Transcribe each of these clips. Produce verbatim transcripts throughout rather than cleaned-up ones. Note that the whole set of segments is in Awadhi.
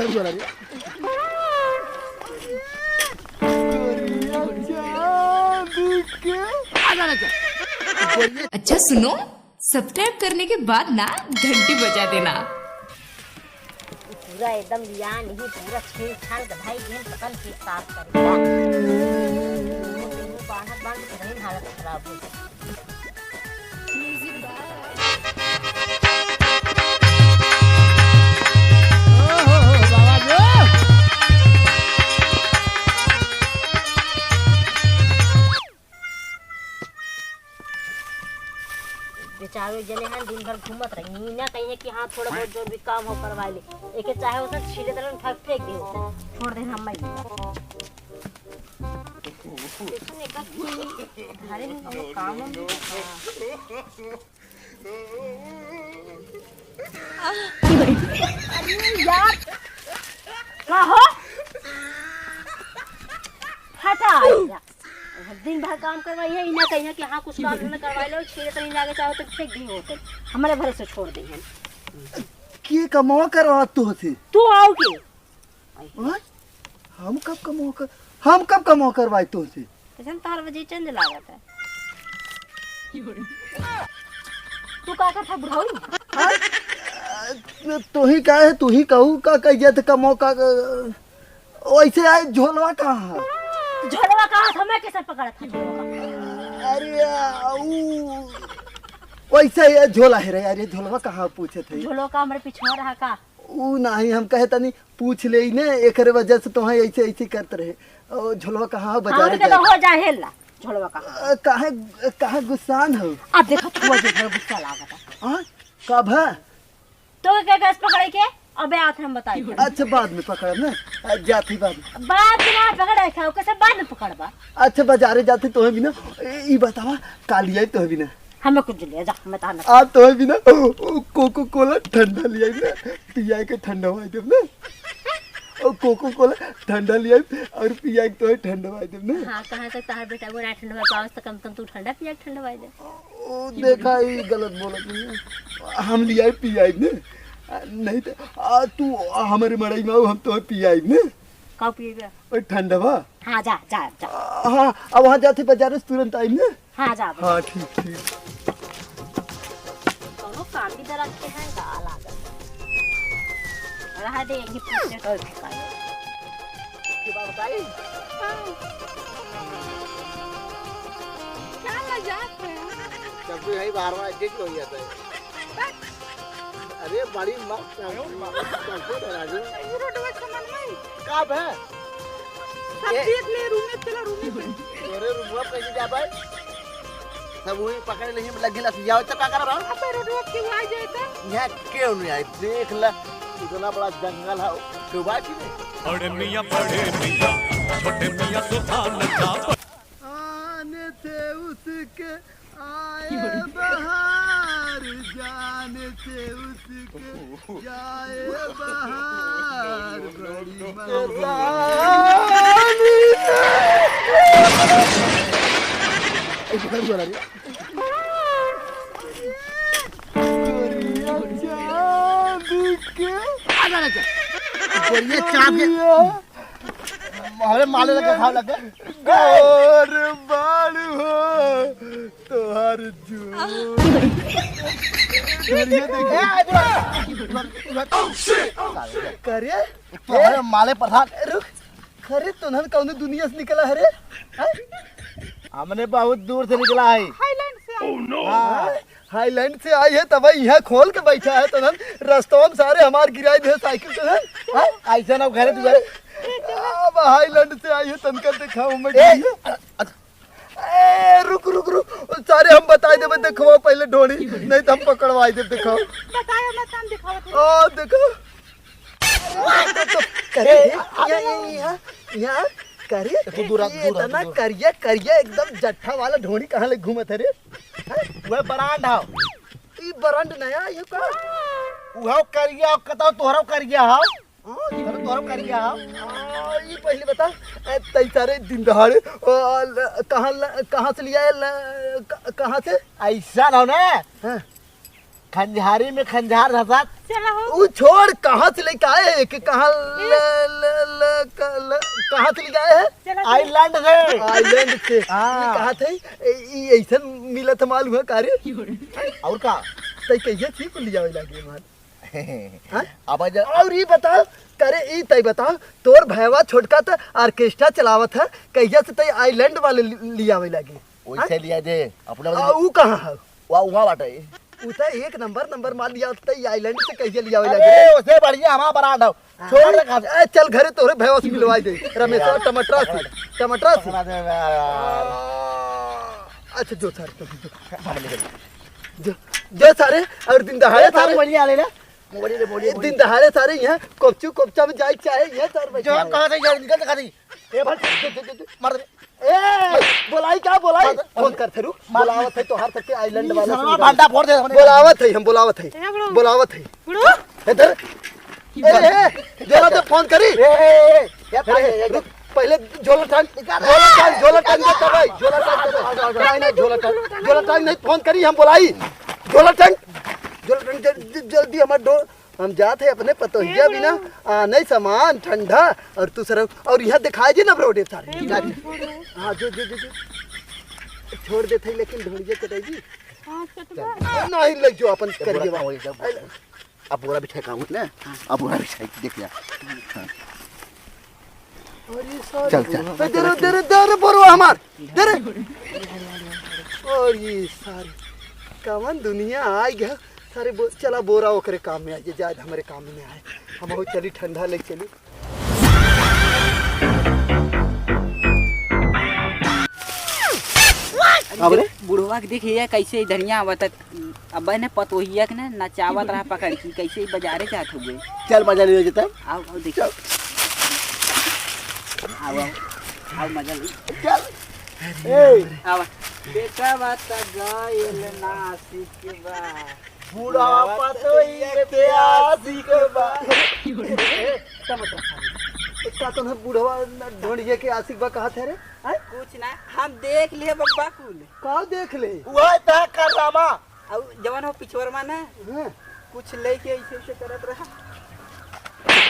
बोला रे। गोरिया चांद के। अच्छा सुनो, सब्सक्राइब करने के बाद ना घंटी बजा देना। पूरा एकदम लिया नहीं, पूरा छील छाल के भाई गेम खत्म के साफ कर दिया। मुंह से मुंह बांधत बांधत भाई हालत खराब हो गई। ओहो, बाबा रे। बेचारो जने हैं, दिन भर घूमत रही, ई ना कहिए कि हाँ, थोड़ा बहुत जो भी काम हो, करवा ले। एके चाहे उसे छीले तरह उठा के फेंक दे, छोड़ दे, हम नहीं। देखो ने, का घरे में हम लोग काम हम नहीं करते हैं। अरे यार, का हो? हटा, आइया। दिन भर काम करवाई है, इना कहिया कि हाँ, कुछ काम न करवाई लो, छीले तनी लागे चाहो तो फेंक दी होते, हमारे भरोसे छोड़ दी है। के कमवा करवा तू होते? तू आओ के? ओए, हम कब कमवा कर, हम कब कमवा करवाई तू होते? कैसन तार बजे चंद लागत है। तू का करता बुढ़ऊ? हाँ? तू ही का है, तू ही कहू का कह जात कमवा का, वैसे आए झोलवा कहाँ है? झोलवा कहाँ था? मैं कैसे पकड़ा था झोलवा? अरे, आ, ऊ, वैसे ये झोला है रे, अरे झोलवा कहाँ पूछे थे? झोलवा का हमरे पिछवा रहा का? ऊ नहीं, हम कहे तनी पूछ ले ने, एकरे वजह से तोहे ऐसे, ऐसे करत रहे। ओ, झोलवा कहाँ हो? बाजारे हमरे तो जाए। हो जाए ला, झोलवा कहाँ? अ, काहे, काहे गुस्सान हो? अब देखो, छुआ जे गुस्सा लागत है। हाँ? कब है? तो के गैस पकड़े के? अबे आत हम बताई। अच्छा, बाद में पकड़ब ना। आ, जात ही बाद में। बाद में ना पकड़े खाओ, कैसे बाद में पकड़बा? अच्छा, बाजारे जाते तोहे बिना। ए, ई बतावा, का लियाई तोहे बिना? हमें कुछ ले जा, हमें ताना। आ तोहे बिना, ओ, ओ, कोको कोला ठंडा लियाई ना, पिया के ठंडा हुआ देब ना। ओ, कोको कोला ठंडा लियाई और पिया के तोहे ठंडा हुआ देब ना। हाँ, कहाँ तक तार बेटा वो ना ठंडा हुआ, पावस तो कम से कम तू ठंडा पिया के ठंडा हुआ दे। ओ, देखा, ई गलत बोलत नहीं है। हम लियाई पियाई ने। आ, नहीं तो, आ, तू हमारे मड़ई में आओ, हम तो पियाई ने। का पिएगा? ओ, ठंडवा। हाँ, जा, जा, जा। आ, हाँ, अब वहाँ जाते बाजार से तुरंत आई ने। हाँ, जा, हाँ, ठीक, ठीक। कौनो काम भी दरद के है, का लागत। रहा दे, यही पूछे तो ठिकाने। के बात बताई? हाँ। क्या मजाक है? तब भी यही बार बार एडजस्ट हो जाता है। बस। अरे बड़ी मस्त है। तब से डरा दो। ये रोडवा के मन में। का बे? सब ए- देख ले, रूमे चला, रूमे चला। तोरे रूमवा कैसे जा भाई? सब वही पकड़ ले, हम लगी लस जाओ तो का करबा? अबे रोडवा के आ जाए तो? यहाँ क्यों नहीं आई? देख ले, इतना बड़ा जंगल है, क्यों बात ही नहीं? बड़े मियाँ, बड़े मियाँ, छोटे मियाँ सुभान अल्लाह। आने थे उसके आए बहार, जाने थे उसके जाए बहार, बड़ी मस्तानी। ए, पकड़ के वाला रे। गोरिया चांद के। आ जा, आ जा। गोरिया चांद के। गोरिया। अरे माले लगे, खाओ लगे। गोर बाड़ हो तोहार जू। गोरिया देखे। ए, आ जा। करे? तोहरे माले प्रधान। रुक। अरे, तोहन कौनो दुनिया से निकला है रे? हैं? हमने बहुत दूर से निकला है। थाईलैंड से आए। हाँ, थाईलैंड से आई है, तब यहाँ खोल के बैठा है तोहन। रस्तवा में सारे हमार गिराई दे साइकिल तोहन। हैं? ऐसा ना घरे तू घरे। अब थाईलैंड से आई है, तनका दिखाओ मैं ए, ढीला। अ-, अ-, ए, रुक, रुक, रुक। सारे हम बताई देबे, देखो पहले ढोड़ी, नहीं तो हम पकड़वाई देब, देखो। बताओ ना, काम दिखाओ थे। ओ, देखो। करे, ए, या, या, या, या, करे, तू दूरा, ये दूरा, इतना दूरा। करिया, करिया एकदम जट्ठा वाला ढोड़ी कहाँ ले घूमत है रे? हैं? वह ब्रांड है। ई ब्रांड नया, ये का? वह करिया, कतौ तोहरा करिया है। हाँ, तोहरा, तोहरा करिया है। आ, ई पहले बता, ए, तई सारे दिन दहाड़े, आ, ल-, कहाँ ल-, कहाँ से लिया है, ल-, क-, कहाँ से? ऐसा ना हो ना। हाँ। खंजारी में खंजार धसात। चला हो। उ छोड़, कहाँ से लेके आए हैं? कि कहाँ ल-, ल-, ल-, क-, ल-, कहाँ से लेके आए हैं? चला हो। आइलैंड से। आइलैंड से। हाँ। ये कहाँ थे? ए, ई ऐसन मिलत है मालूम है का रे? और का? तै कहिया सीख लिया लागे हमार? हाँ? अब जा- और ई बताओ, करे ई तै बताओ, तोर भैवा छोटका त ऑर्केस्ट्रा चलावत है, कहिया से तै आइलैंड वाले लि-, लियावे लागे? वैसे हाँ? लिया जे, अपने आ, उ कहाँ है? वा, वहाँ बाटे। उ त एक नंबर, नंबर मार लिया, त ई आइलैंड से कहिया लियावे अरे, लागे? उसे बढ़िया हमारा ब्रांड है। हाँ। छोड़ दे खास। ए, चल घरे तोरे भैया से मिलवाई दे। रमेशवा यार। टमाटरा से, टमाटरा से। पकड़ा दे यार। अच्छा, जो सारे, जो, जो। जो, जो सारे, और दिन दहाड़े अरे, सारे। मोबाइल ले आ ले ना। मोबाइल ले, मोबाइल ले, ए, मोबाइल दिन ले। दहाड़े सारे यहाँ कोपचू कोपचा में जाए चाहे, यहाँ सारे बैठे जो हैं। कहाँ से यार, निकल दिखा दी। ए भाई, दे, दे, दे, दे। मार दे। ए, बोलाई का बोलाई? मार दे। फोन कर थे, रुक। मार दे। बोलावत है तोहार सबके आइलैंड ई वाला सरवा से। भंडा फोड़ दे हमने। बोलावत है, हम बोलावत है। ए, बुढ़ऊ। बोलावत है। बुढ़ऊ। इधर। ए, ए, जरा तो फोन करी। ए, ए, ए, ए, अरे, ए, ए, रुक, पहले झोला टांग, निकाल। झोला टांग, झोला टांग दे तब भाई, झोला टांग दे। नहीं, नहीं, झोला टांग, झोला टांग नहीं, फोन करी, हम बोलाई। झोला टांग, झोला टांग, जल-, जल-, जल्दी हमार डो-, हम जात है अपने पतोहिया ए बिना, बुढ़ऊ। आ, नहीं सामान, ठंडा, और तू सरव, और यहाँ दिखाई जी ना रोड सारे। ए बुढ़ऊ, बुढ़ऊ। हाँ, जो, जो, जो, जो। छोड़ देत है, लेकिन ढोड़िया चटाई जी। हाँ, चटवा। नहीं, लग जो अपन ए, करिए बोला, बा। वही जब अब बोरा बिछाए का हुआ ना? अब बोरा बिछाए, देख लिया। हाँ। अरे सारे। चल, चल। ए, दे रे, दे रे, दे रे, बोरवा हमार। दे रे। अरे सारे, कवन दुनिया आ गया। सारे बो-, चला बोरा ओकरे काम में आ जाए, जाए हमरे काम में आए। हम चली ठंडा ले चली। अब रे? बुढ़वा के देखिए कैसे इधरिया आवत है। अब ने पतोहिया के ना नचावत रहा पकड़ के, कैसे ही बाजारे जात हुए। चल मजा ले लेते हैं। आओ, आओ, देखो। चल। आओ, आओ, आओ, मजा ले। चल। ए। आवा। बेटा बात गइल नासिक बा। बूढ़ा पतोहिया के आशिक बा। ए, टमाटर खा ले। ए, का तो हम बुढ़वा ढोंढिया के आशिक बा कहत है रे? हैं? कुछ ना, हम देख लिए बब्बा कुल। का देख ले? वह था करामा। अउ जवन हो पिछवरमा ना, हाँ। कुछ लेके ऐसे ऐसे करत रहा।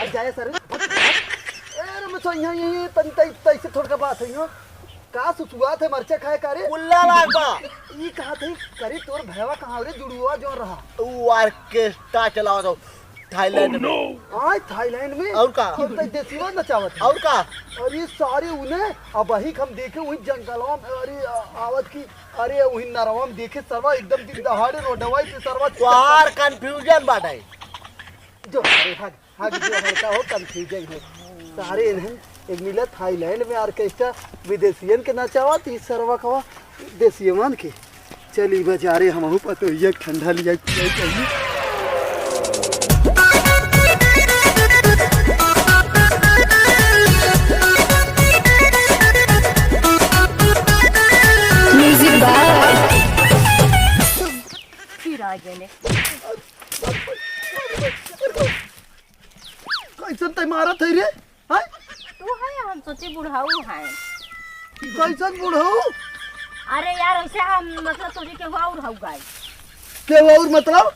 आ जाए सर। ए, रे, मैं तो यहाँ, यहाँ, यहाँ, तनी तई, तई से थोड़का बात है, यहाँ। का सुसुआत है, मरचा खाए का रे? कुल्ला लाग बा। ई कहा थे, करे तोर भैवा कहाँ रे, जुड़ुआ जो रहा? उ ऑर्केस्ट्रा चलावत हो थाईलैंड में। आय, थाईलैंड में? और का? और तई देसिवा नचावत है। और का? अरे सारे उन्हें, अब वही हम देखे, वही जंगलवा में, अरे, आ-, आवत की अरे, वही नरवा में देखे सरवा एकदम दिन दहाड़े रोडवा पे सरवा तोहार confusion बाटे। जो, अरे, हग, हग जो है, का हो, confusion है। सारे इन्हन एक मिला थाईलैंड में ऑर्केस्ट्रा विदेशियन के नचावत, ई सरवा कवा देसियवन के। चली बाजारे, हमहू पतोहिया के ठंडा लिया के चाहिए। Music by फिर आ गए ने। कैसन तै मारत है रे? हैं? तू है, हम सोचे बुढ़ऊ है। कैसन बुढ़ऊ? अरे यार, ऐसे हम मतलब सोचे केहू और हऊ गाय। केहू और मतलब?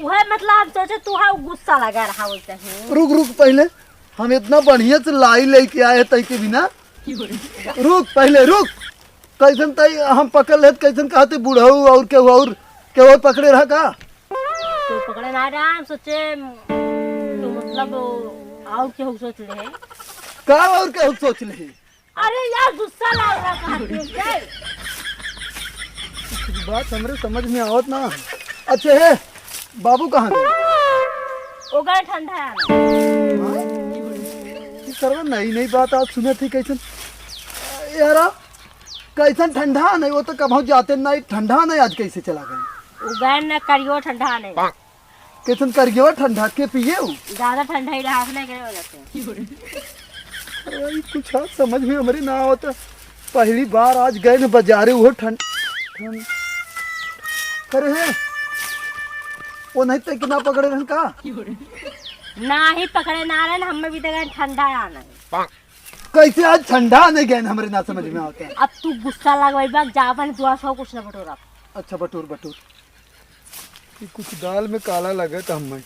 उहे मतलब हम सोचे तू है, गुस्सा लगा रहा वैसे ही। रुक, रुक, पहले हम इतना बढ़िया से लाई लेके आए तै के बिना। रुक, पहले रुक। कैसन तई हम पकड़ लेत, कैसन कहते बुढ़ऊ और केहू और, केहू और पकड़े रहा का? तू पकड़े ना रहा, हम सोचे, तू मतलब और केहू सोच ले। का और केहू सोच ले? अरे यार, गुस्सा लाग रहा कहाँ देख के? बात हमरे समझ में आवत ना। अच्छा है, बाबू कहाँ गए? वो गए ठंडा है। हाँ? ये सरवा नई नई बात आज सुने थी कैसन? यारा, कैसन ठंडा नहीं, वो तो कबहू जाते नहीं, ठंडा नहीं आज कैसे चला गए? वो गए न करियो ठंडा नहीं। कैसन करियो ठंडा के पिए उ? ज्यादा ठंडा ही रहा, अपने के वजह से। अरे, ई कुछ आज समझ में हमरे ना आवत। पहली बार आज गए न बाजारे, वो ठंड, ठंड। अरे है, वो नहीं तो कितना पकड़े रहन का? ना ही पकड़े ना रहन, हमें भी तो गए ठंडा आना है। कैसे आज ठंडा नहीं गए न हमरे ना समझ में आवत। अब तू गुस्सा लगवाई बा, जा अपन दुआ सौ कुछ ना बटोरा। अच्छा, बटोर, बटोर। कि कुछ दाल में काला लगत हमें।